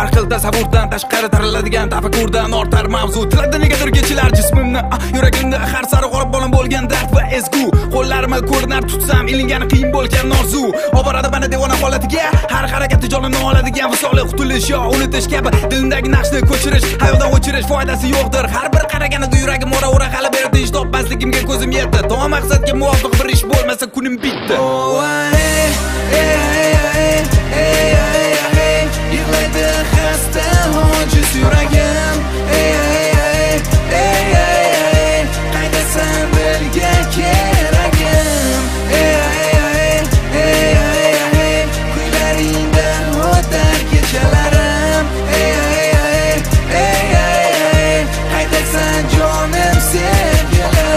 Har xil tasavvurdan tashqari taraladigan tafakkurdan ortar mavzu. Tilakda negadir kechilar jismimni, yuragimda har sari g'olib bolam bo'lgan dard va ezgu. Qo'llarimni ko'rinar tutsam, ilingani qiyin bo'lgan orzu. Oboradi meni devona holatiga, har harakati jonimni oladigan visoli qutulish yo unutish kabi dilimdagi naqshni ko'chirish, hayoldan o'chirish foydasi yo'qdir. Har bir qaraganida yuragim ora-ora hali beri tinch topmasligimga ko'zim yetdi. To maqsadga muvofiq bir ish bo'lmasa kunim bitdi. Yig'laydi xasta ojiz yuragim. Ey ey ey ey, qaydasan dilga keragim. Ey ey ey ey, kuylaringda o'tar kechalarim. Ey ey ey ey, qaydasan jonim sevgilim.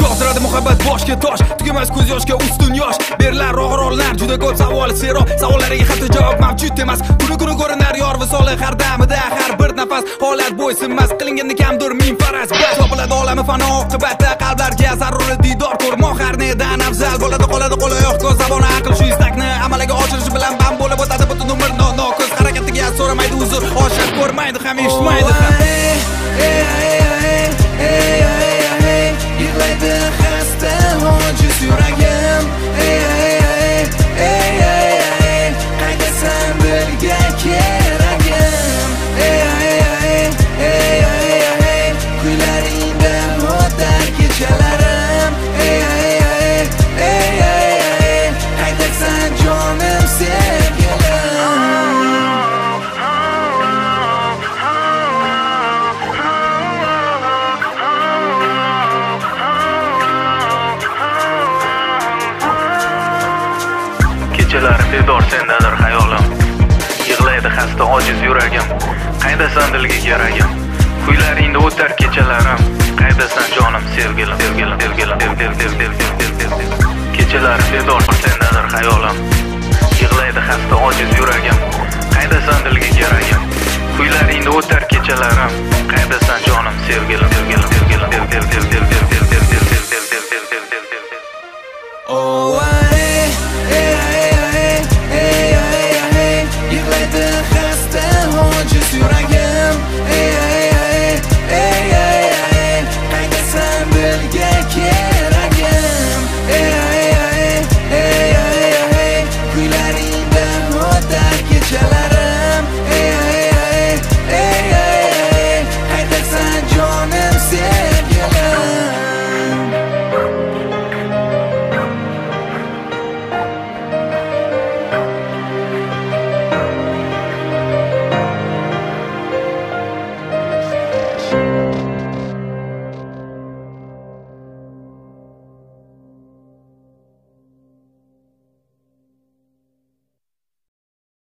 Yog'diradi muhabbat boshga tosh, tugamas ko'z yoshga ustun yosh. Berilar og'ir olinar juda ko'p savol, sero savollariga hatto javob mavjud emas. Kuni kuni ko'rinar yor visoli har damida, har bir nafas holat bo'ysunmas. Qilinganda kamdir ming faraz, bas topiladi olami fano oqibatda qalblarga zaruri diydor ko'rmoq har nedan afzal bo'ladi. Qoladi qo'l oyoq ko'z zabon aql shu istakni amalga oshirish bilan band bo'lib o'tadi butun umr. Noko'z harakatiga so'ramaydi uzr, oshiq ko'rmaydi ham eshitmaydi ham. Yig'laydi xasta ojiz yuragim. Ey ey ey ey, qaydasan dilga keragim. Ey ey ey ey, kuylaringda o'tar kechalarim. Ey ey ey ey, qaydasan jonim sevgilim. Kechalari bedor sendadir xayolim. Yig'laydi xasta ojiz yuragim. Qaydasan dilga keragim. Kuylaringda o'tar kechalarim. Qaydasan jonim sevgilim, sevgilim, sevgilim, sevgilim, sevgilim. Kechalari bedor sendadir xayolim. Yig'laydi xasta ojiz yuragim. Qaydasan dilga keragim. Kuylaringda o'tar kechalarim. Qaydasan jonim sevgilim, sevgilim, sevgilim, sevgilim, sevgilim, sevgilim, sevgilim, sevgilim, sevgilim. Oh.